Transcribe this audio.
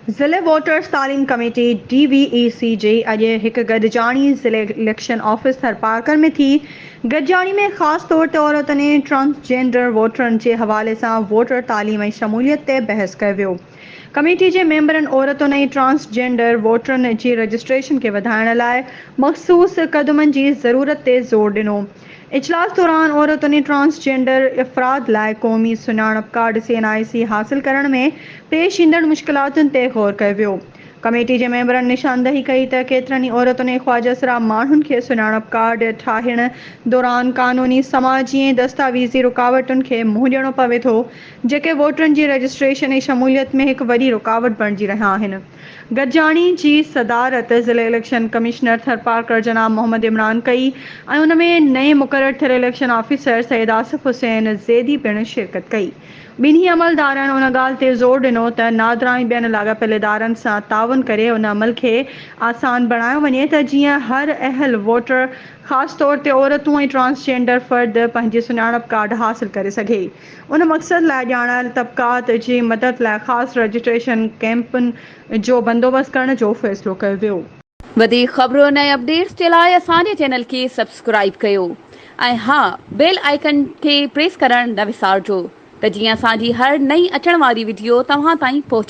ضلعي ووٽرز تعليم committee, D V اي سي، جي اڄ هڪ گڏجاڻي ضلعي اليڪشن آفيس ٿرپارڪر ۾ ٿي. گڏجاڻي ۾ خاص طور تي عورتن ۽ ٽرانسجينڊر ووٽرن جي حوالي سان ووٽر تعليم ۽ شموليت تي بحث ڪيو ويو. ڪميٽي جي ميمبرن عورتن ۽ ٽرانسجينڊر ووٽرن جي رجسٽريشن کي وڌائڻ لاء مخصوص قدمن جي ضرورت تي زور ڏنو. اجلاس دوران عورتن ۽ ٽرانس جينڊر افراد لاء قومي سڃاڻپ ڪارڊ، سي اين آء سي، حاصل ڪرڻ ۾ پيش ايندڙ مشڪلاتن تي غور ڪيو ويو. ڪميٽي جي ميمبرن نشاندهي ڪئي ته ڪيترن ئي عورتن ۽ خواجه سرا ماڻهن کي سڃاڻپ ڪارڊ ٺاهڻ دوران قانوني، سماجي ۽ دستاويزي رڪاوٽن کي منهن ڏيڻو پوي ٿو، جيڪي ووٽرن جي رجسٽريشن ۽ شموليت ۾ هڪ وڏي رڪاوٽ بڻجي رهيا آهن. گڏجاڻي جي صدارت ضلعي اليڪشن ڪمشنر ٿرپارڪر جناب محمد عمران ڪئي ۽ ان ۾ نئين مقرر ٿيل اليڪشن آفيسر سيد آصف حسين زيدي پڻ شرڪت ڪئي. ٻنهي عملدارن ان ڳالهه تي زور ڏنو ته نادرا ۽ ٻين لاڳاپيل ادارن سان تعاون ڪري ان عمل کي آسان بڻايو وڃي ته جيئن هر اهل ووٽر خاص طور تي عورتون ۽ ٽرانسجينڊر فرد پنهنجي سڃاڻپ ڪارڊ حاصل ڪري سگهي. ان مقصد لاء ڄاڻايل طبقات جي مدد لاء خاص رجسٽريشن ڪئمپن جو بندوبست ڪرڻ جو فيصلو ڪيو ويو. وڌيڪ خبرن ۽ اپڊيٽس جي لاء اسان جي چينل کي سبسڪرائيب ڪيو ۽ ها بيل آئيڪن کي پريس ڪرڻ نه وسارجو ته جيئن اسان جي هر نئين اچڻ واري وڊيو توهان تائين پهچي.